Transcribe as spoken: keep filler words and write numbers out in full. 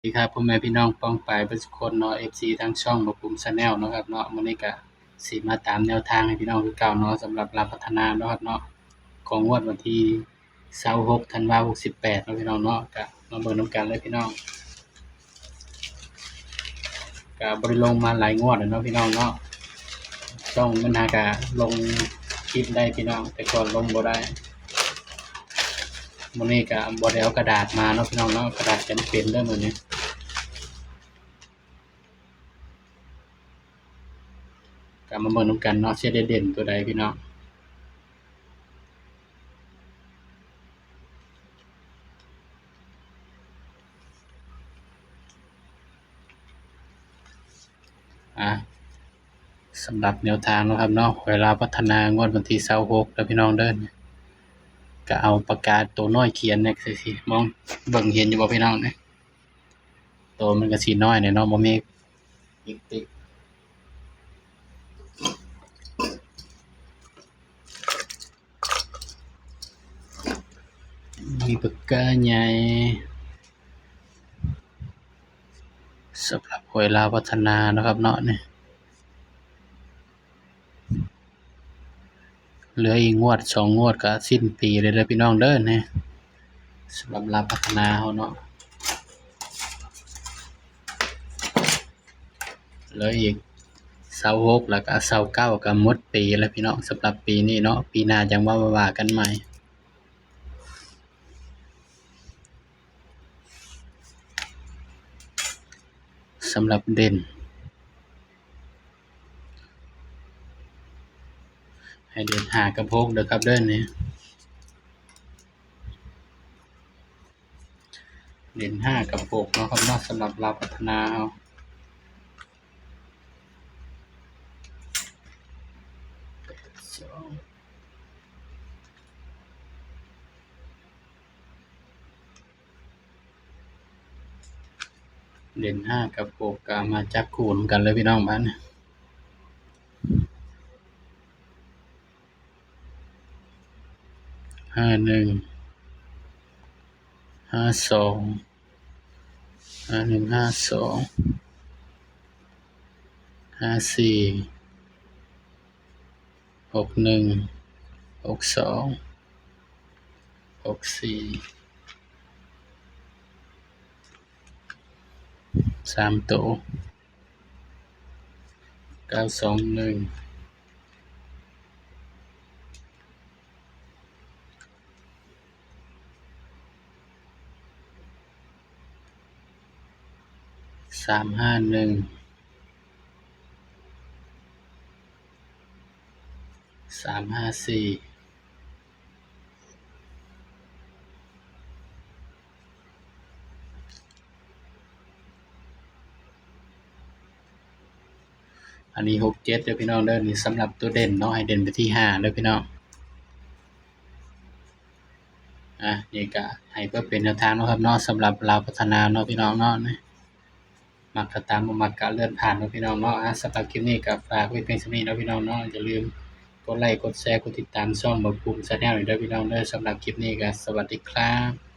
ดีครับ พ่อแม่พี่น้องป้องปายเบิดทุกคนเนาะ เอฟซี ทางช่องบ่าวภูมิ Channel เนาะครับเนาะ มื้อนี้ก็สิมาตามแนวทางให้พี่น้องคือเก่าเนาะ สำหรับลาวพัฒนาเนาะครับเนาะ ของงวดวันที่ซาวหก ธันวา หกสิบแปดเนาะพี่น้องเนาะ ก็มาเบิ่งนำกันเลยพี่น้อง ก็บ่ได้ลงมาหลายงวดแล้วเนาะพี่น้องเนาะ ช่องมันหากะลงคลิปได้พี่น้อง แต่ก่อนลงบ่ได้ มื้อนี้ก็บ่ได้เอากระดาษมาเนาะพี่น้องเนาะ กระดาษจำเป็นเด้อมื้อนี้ ก็มาเบิ่งนำกันเนาะ สิได้เด่นตัวใดพี่น้อง อ่ะ สำหรับแนวทางเนาะครับเนาะ หวยลาวพัฒนางวดวันที่ซาวหกเด้อพี่น้องเด้อ ก็เอาปากกาตัวน้อยเขียนเนี่ย สิมองเบิ่งเห็นอยู่บ่พี่น้องเนี่ย ตัวมันก็สิน้อยเนี่ยเนาะ บ่มี มีปากกาใหญ่ สำหรับหวยลาวพัฒนาเนาะครับเนาะ นี่ เหลืออีกงวดสองงวดก็สิ้นปีเลยเด้อพี่น้องเด้อ นี่ สำหรับลาวพัฒนาเฮาเนาะ เหลืออีกซาวหก แล้วก็ซาวเก้า ก็หมดปีแล้วพี่น้อง สำหรับปีนี้เนาะ ปีหน้าจั่งว่า ว่ากันใหม่ สำหรับเด่น ให้เด่นห้ากับหกเด้อครับเด้อ นี่ เด่นห้ากับหกเนาะครับเนาะ สำหรับลาวพัฒนาเฮา เด่นห้ากับหก ก็มาจับคู่นำกันเลยพี่น้อง บาดนี้ ห้าหนึ่ง ห้าสอง ห้าหนึ่ง ห้าสอง ห้าสี่ หกหนึ่ง หกสอง หกสี่ สามตัว เก้าสองหนึ่ง สามห้าหนึ่ง สามห้าสี่ อันนี้หกเจ็ดเด้อพี่น้องเด้อ นี่สำหรับตัวเด่นเนาะ ให้เด่นไปที่ห้าเด้อพี่น้อง อ่ะ นี่ก็ให้เพื่อเป็นแนวทางเนาะครับเนาะ สำหรับลาวพัฒนาเนาะพี่น้องเนาะ นี่ มักก็ตาม บ่มักก็เลื่อนผ่านเนาะพี่น้องเนาะ อ่ะ สำหรับคลิปนี้ก็ฝากไว้เพียงเท่านี้เนาะพี่น้องเนาะ อย่าลืมกดไลค์ กดแชร์ กดติดตามช่องบ่าวภูมิ Channel นี่เด้อพี่น้องเด้อ สำหรับคลิปนี้ก็สวัสดีครับ